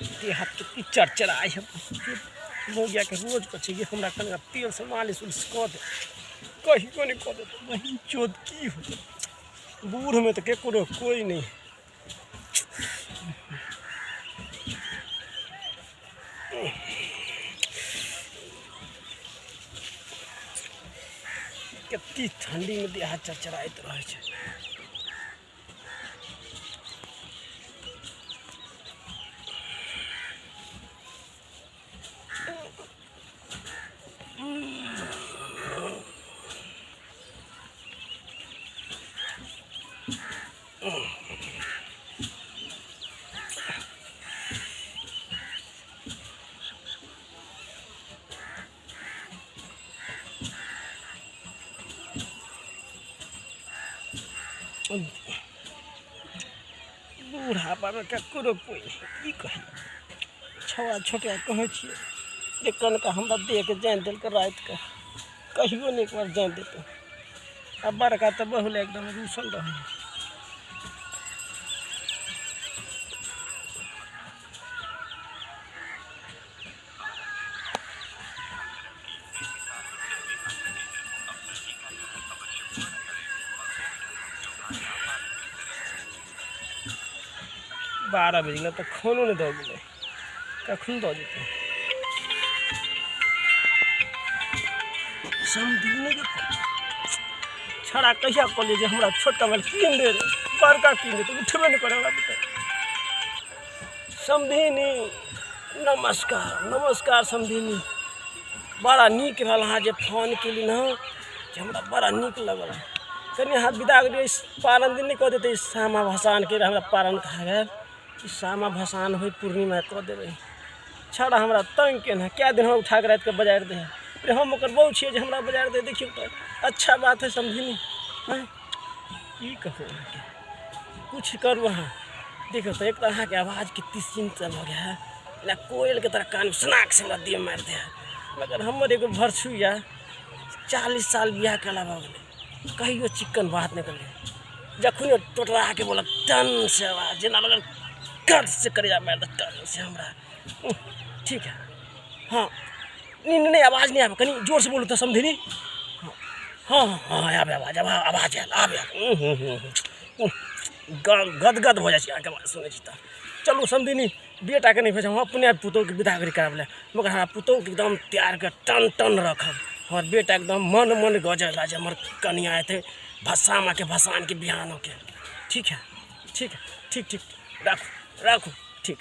देह हाथ कतेक चरचराइ हइ। मौगियाके रोज कहै छियै, हमरा कनिका तेलसँ मालिश उलिश कऽ दे, कहियो नहि कऽ देतौ। बहिन चोद, की होतै? बूढ़मे तऽ ककरो कोइ नहि। कतेक ठण्डीमे देह हाथ चरचराइत रहै छै। बूढ़ापामे ककरो कोइ नहि। की कही, छौड़ा छोटिया कहै छियै जे कनिका हमरा देहके जानि देलकै रातिके, कहियो नहि एक बार जानि देतै। आ बड़का तऽ बहुले एकदम रूसल रहै। 12 बजि गेलै तऽ खानो नहि दऽ गेलै, कखन दऽ जेतै? समधिने छड़ा कहिया कहलियै जे हमरा छोटका मोबाइल कीन दे रे, बड़का कीन दे, तऽ उठबे नहि करै हमरा बुते। समधिनी, नमस्कार। नमस्कार समधिनी, बड़ा नीक भेल अहाँ जे फोन केली ने, जे हमरा बड़ा नीक लगल। कनि अहाँ विदागरी पारण दिन नहि कऽ देतै? सामा भसानके हमरा पारण कहा गेल। ई सामा भसान होइ पूर्णिमा कऽ देबै। छड़ा हमरा तंग केने कए दिन, हमरा उठा कऽ रातिके बजारि दै है। हम ओकर बहु छियै जे हमरा बजारि दै? देखियौ तऽ, अच्छा बात है समधिनी? आँय, की कहू अहाँके, किछु करू अहाँ। देखियौ तऽ, एक तऽ अहाँके आवाज कतेक सुन्दर भऽ गेल है, जेना कोयलके तरह कानमे सनाक से हमरा देह मारि दै है। मगर हमर एगो भरछू यए, 40 साल बियाह केला भऽ गेलै, कहियो चिक्कन बात नहि केलकै। जखन टोटराके बोलत टन से आवाज जेना लगल कट से करेजा मारि दे टन से हमरा। ठीक है, हाँ, नहीं नहीं, आवाज नहीं आवे, कनी जोर से बोलू तऽ समधिनी। हाँ हाँ हाँ, आबे आवाज, आवाज आयल, आबे। गदगद भऽ जाइ छी अहाँके आवाज सुनै छी तऽ। चलू समधिनी, बेटाके नहि भेजब, हम अपने पुतोहुके विदागरी कराबै लए, मगर हमरा पुतोहुके एकदम तैयार कऽ टन टन रखब। हमर बेटा एकदम मन मन गजल जे हमर कनिआँ एतै भसामाके भसानके बिहान होके। ठीक है, ठीक है, ठीक ठीक, राखू राखू, ठीक।